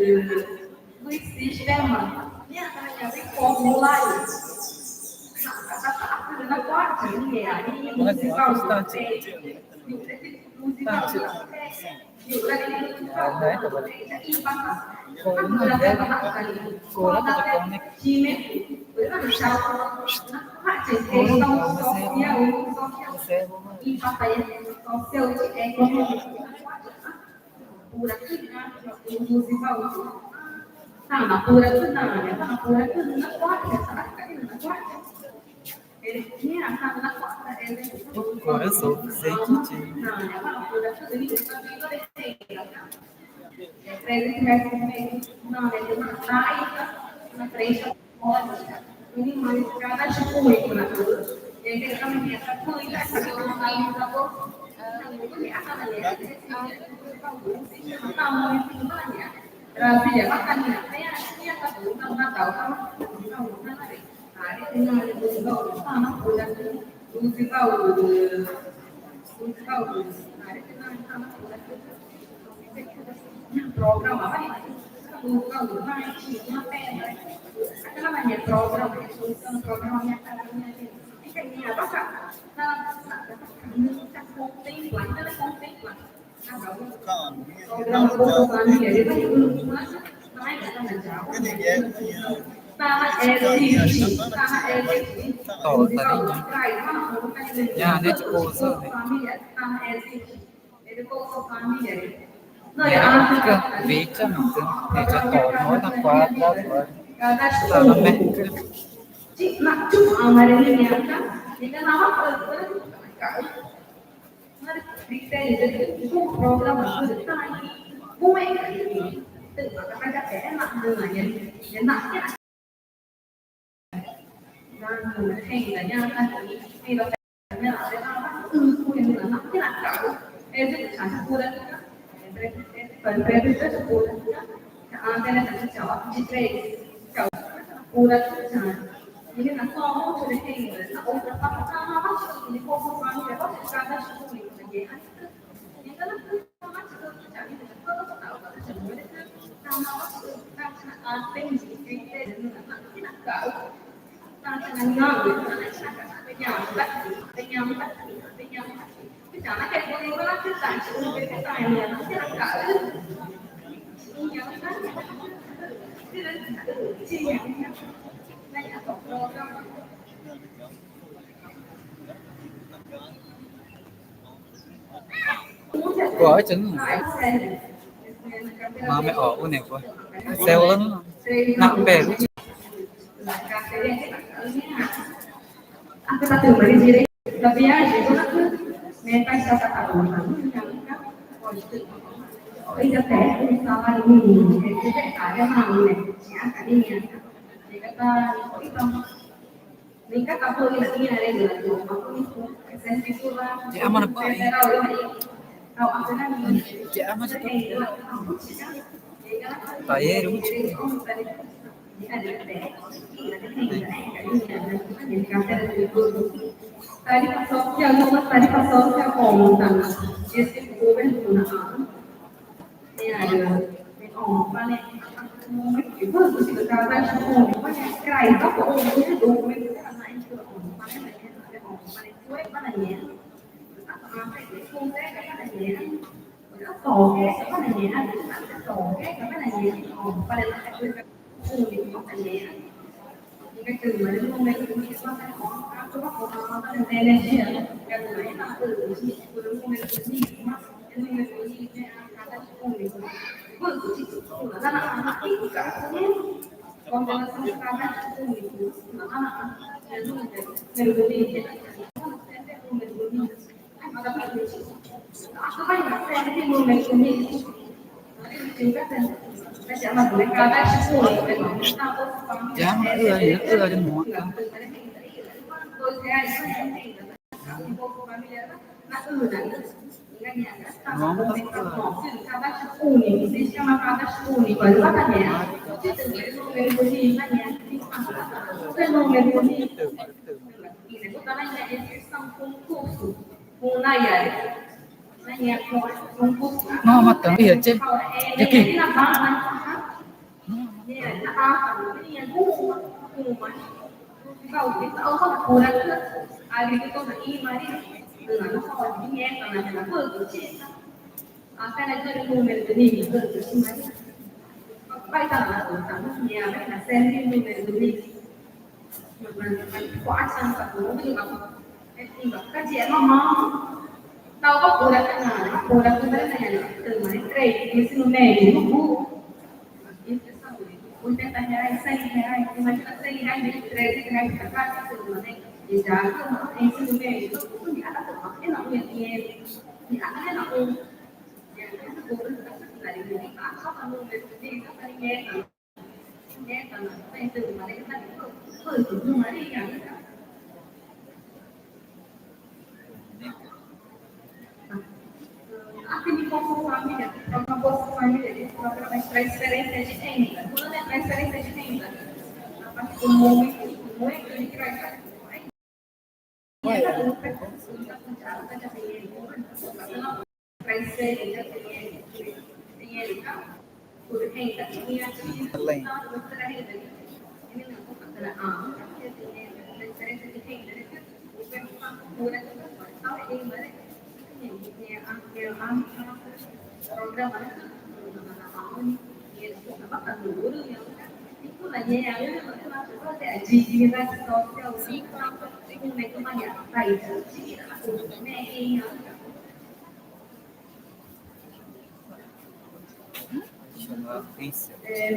O sistema. Minha, minha, vem formulário. Na quarta, né? Aí, municipal. Coração, gente. Có chứng mà mẹ ở u nẻo của xe lưng nặng bể. Jeama na pa. Jeama na pa. Tayeru. No, matanggu ya, che. Ya ki. Aqui no Bolsa Família, aqui no Bolsa Família, esse programa de transferência de renda. Quando é transferência de renda? A partir do momento, do momento de que vai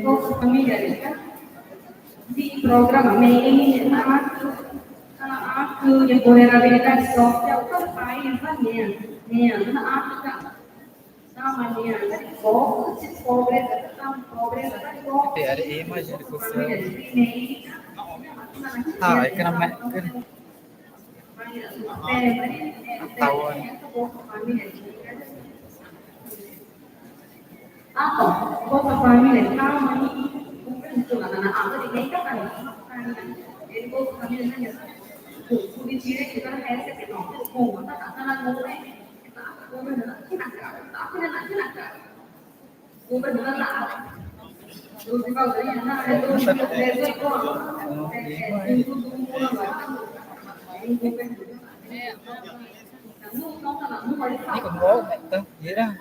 Bolsa Família, de programa, meia, na arte, na arte de vulnerabilidade social, para o país, né? Né? Na África, na Maria, na pobreza, pobreza, pobreza, pobreza. Imagina que você. Ah, é que na América. Nico, no, meta, mira.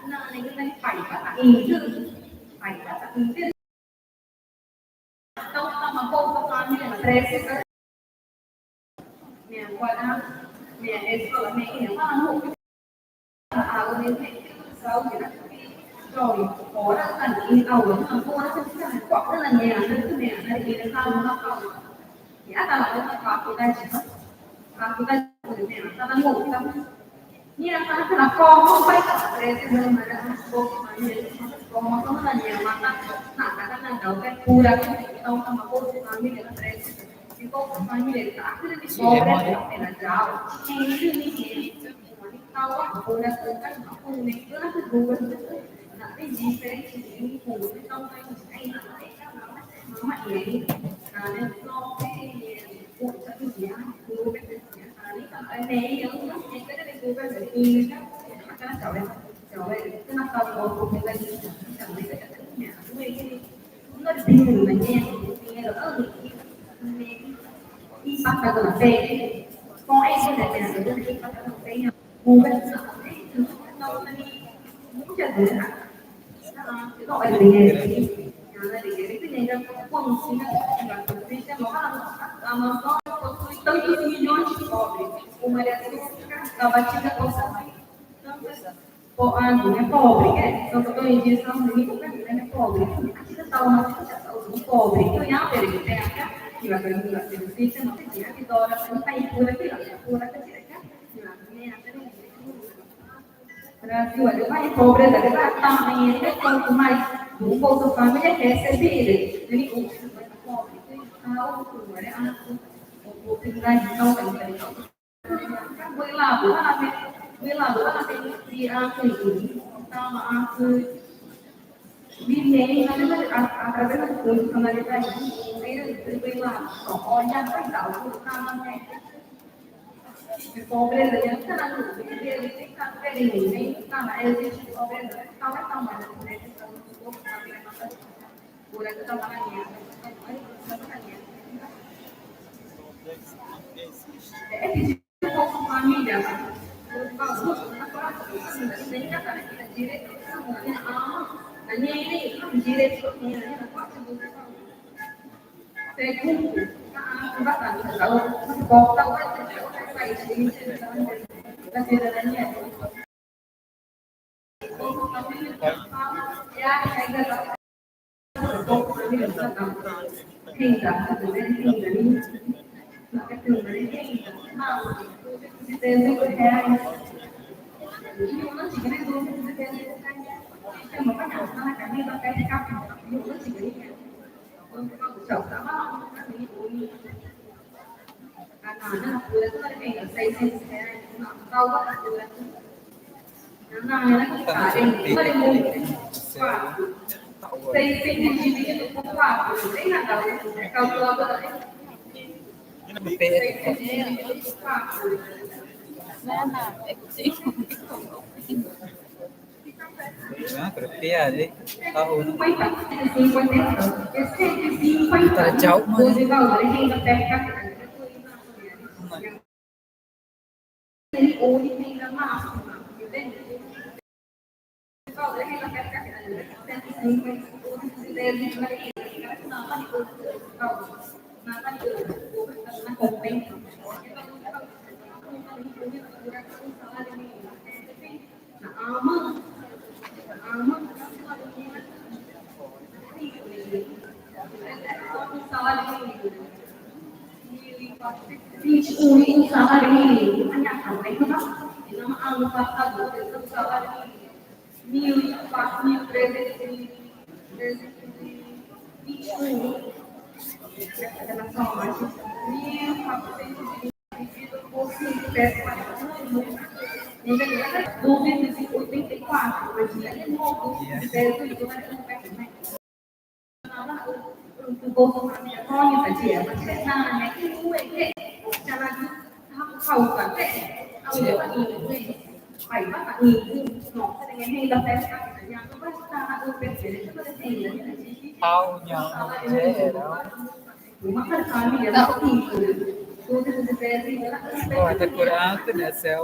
Brasil, ele vai pobreza, ele vai estar, quanto mais do Bolsa Família receber, ele usa, vai pobre, então, oportunidade, então, também. Ah, creo que ya le. Para Jaume. Pau, não, não. Ó, tá curado, né, céu?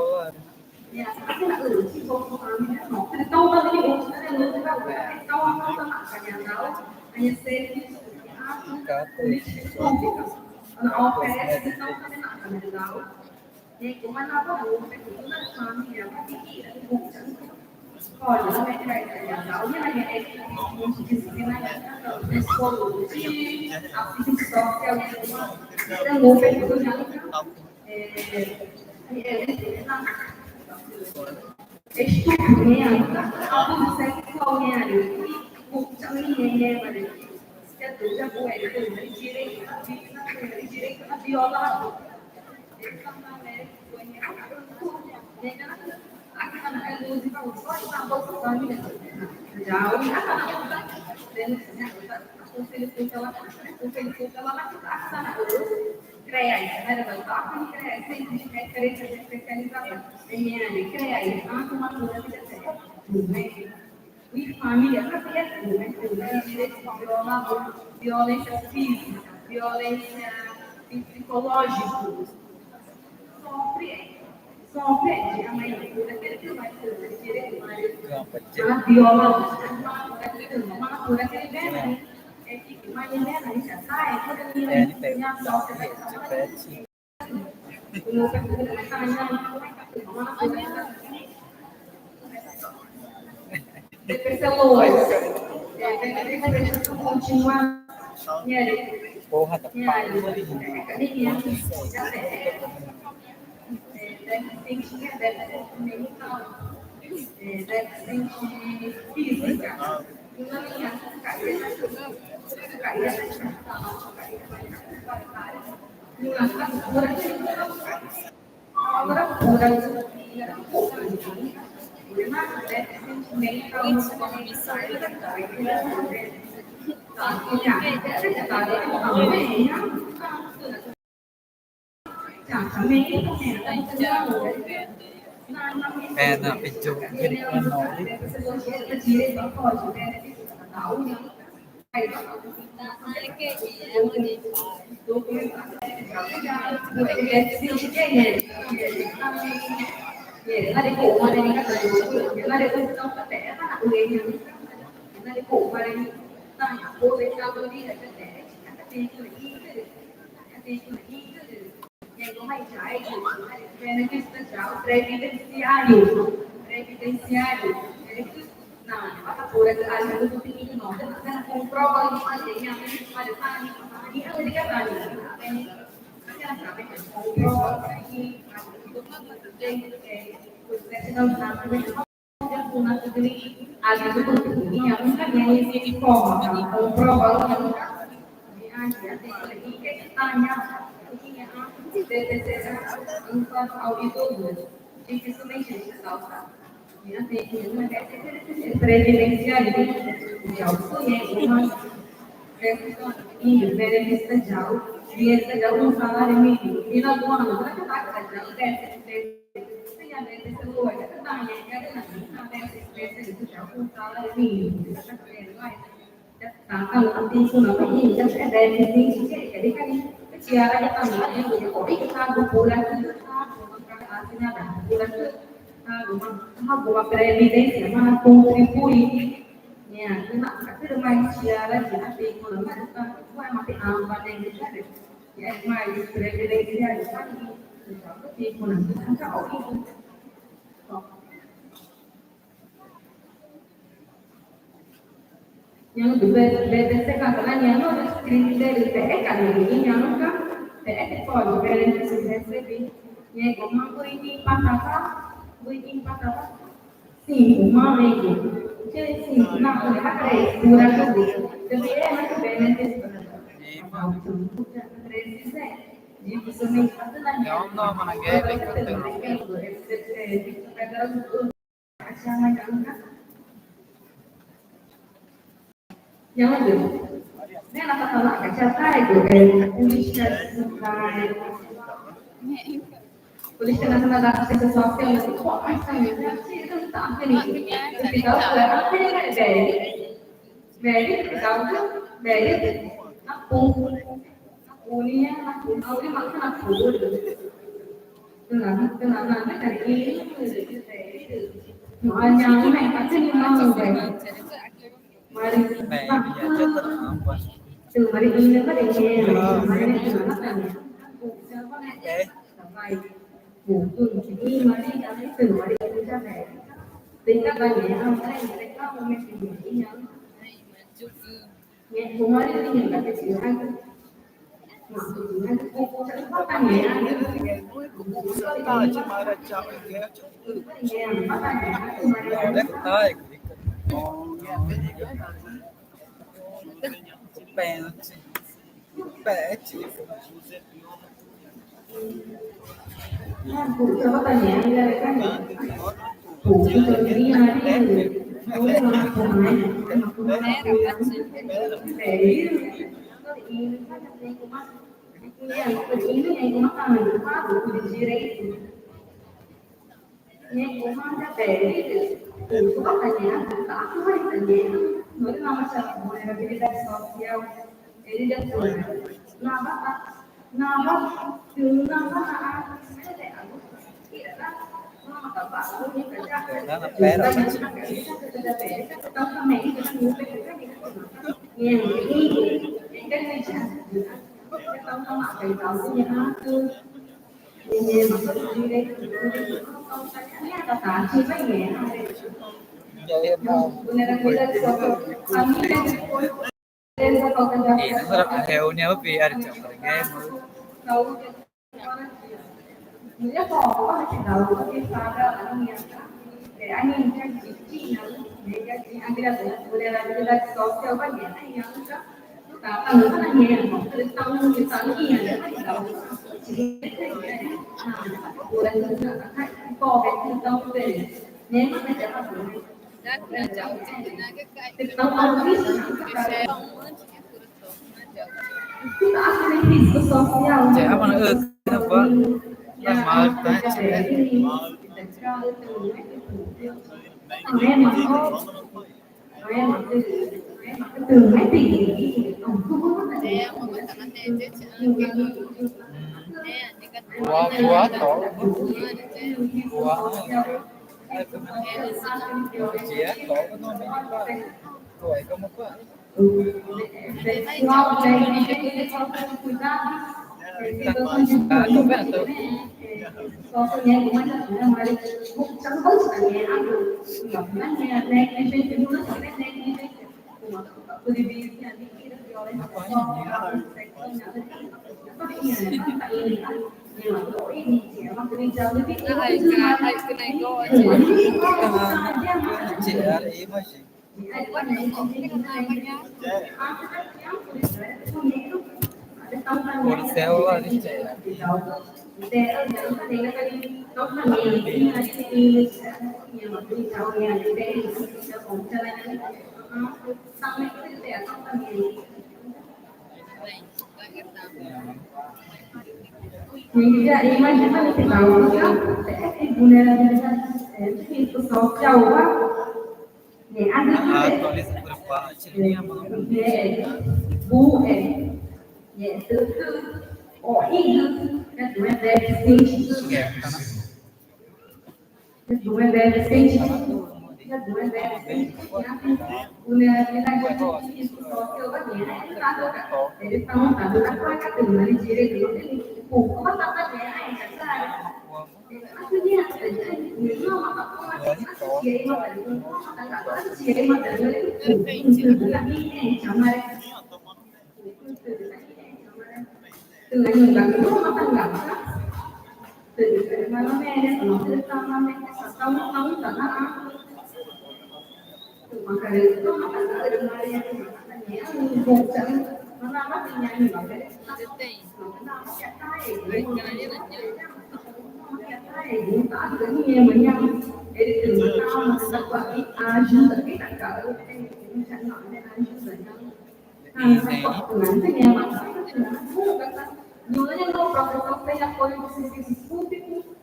Família, viola, violência física, violência psicológica. Sofre, sofre, a mãe, a viola, Porra da pau. É, não, pediu direito na mão ali. Previdenciário, previdenciário, não, não, não, não, não, comprova ali, mas tem a, mas tá ali, mas tá ali, ela liga pra mim, comprova ali, previdenciário, benefício, benefício, um salário mínimo, e na boa, não é que tá, uma previdência, uma contribuir. Ñaã B P C ka, ñaã critério te eka ni, ñaã ka te eka pode, pero entonces recebi, ñego ma bui ni patata, bui ni patata. Sim, uma ego. Che sim, na ko ha pura ko. Te ve na ko bene te. Não, não, mas não é bem que eu tenho. Ñaã, nena tatama, cachatai, política, política nacional da assistência social, Reunião,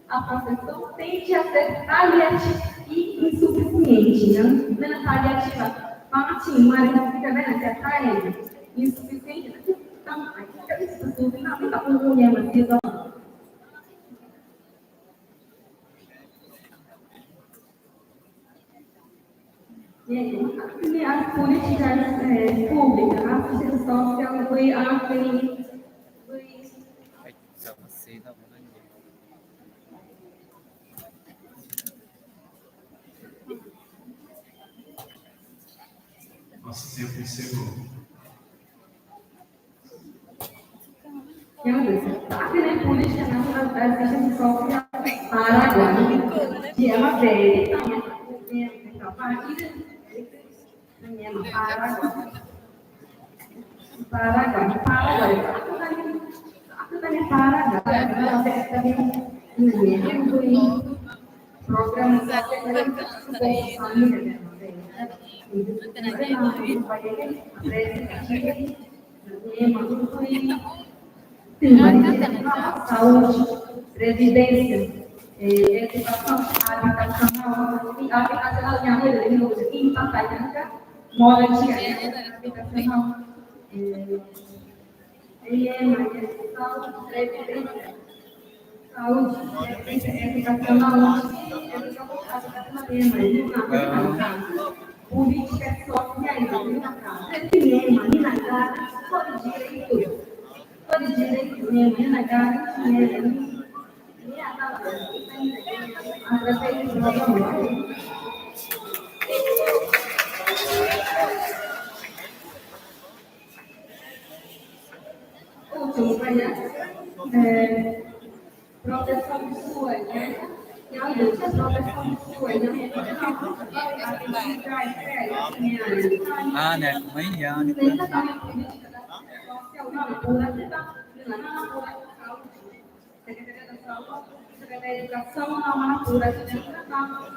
A proteção tem de ser paliativa e insuficiente, né? Não é paliativa, pati, mari, fica bem, até paliativa, insuficiente, então, aqui que é isso, não, não tá com mulher, mas fica. As políticas, eh, públicas, assistência social, foi a, foi, foi Nosso tempo encerrou. Ñaã, Paraguai, de ela veio, então, Paraguai, Paraguai, Paraguai, Paraguai. Programa saúde, previdência, eh, educação habitacional, habitacional, moradia habitacional, eh, Saúde, educação, políticas sociais, educação, direito, direito, Último, vai, né? É, proteção sua, né? Não, gente, a proteção sua, né? Ah, né? Mãe, né? Secretaria da Saúde, Secretaria da Educação, não há por aqui, não há.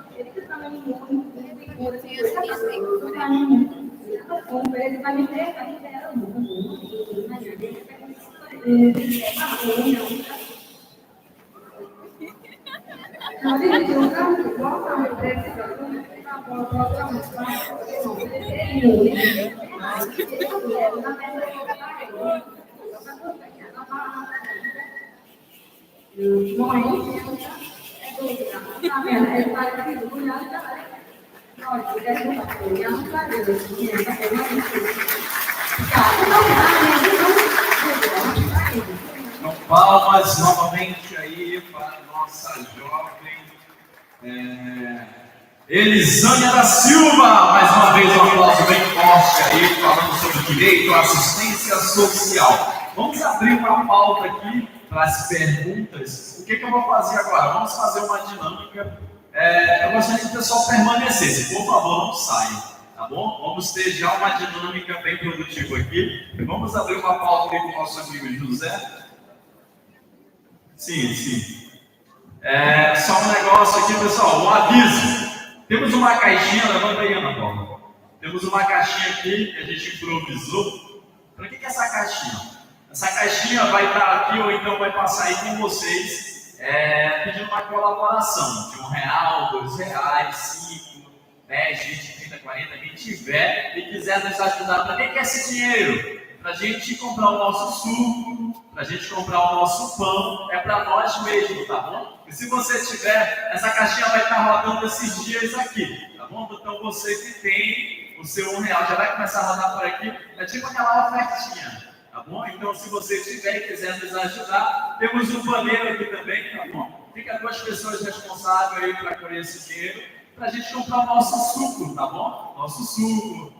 Então, palmas novamente aí para a nossa jovem, é, Elisânia da Silva. Mais uma vez, um aplauso bem forte aí, falando sobre direito à assistência social. Vamos abrir uma pauta aqui para as perguntas. O que que eu vou fazer agora? Vamos fazer uma dinâmica. É, eu gostaria que o pessoal permanecesse, por favor, não saiam, tá bom? Vamos ter já uma dinâmica bem produtiva aqui. Vamos abrir uma pauta aí com o nosso amigo José. Sim, sim. É, só um negócio aqui, pessoal, um aviso. Temos uma caixinha, levanta aí, Ana Paula. Temos uma caixinha aqui que a gente improvisou. Para que que é essa caixinha? Essa caixinha vai estar aqui ou então vai passar aí com vocês, é, pedindo uma colaboração de um real, dois reais, cinco, dez, vinte, trinta, quarenta, quem tiver e quiser nos ajudar. Para que que é esse dinheiro? Para a gente comprar o nosso suco, para a gente comprar o nosso pão, é para nós mesmos, tá bom? E se você tiver, essa caixinha vai estar rodando esses dias aqui, tá bom? Então você que tem o seu um real, já vai começar a rodar por aqui, é tipo aquela ofertinha, tá bom? Então, se você tiver e quiser nos ajudar, temos um paneiro aqui também, tá bom? Fica duas pessoas responsáveis aí para colher esse dinheiro, para a gente comprar o nosso suco, tá bom? Nosso suco,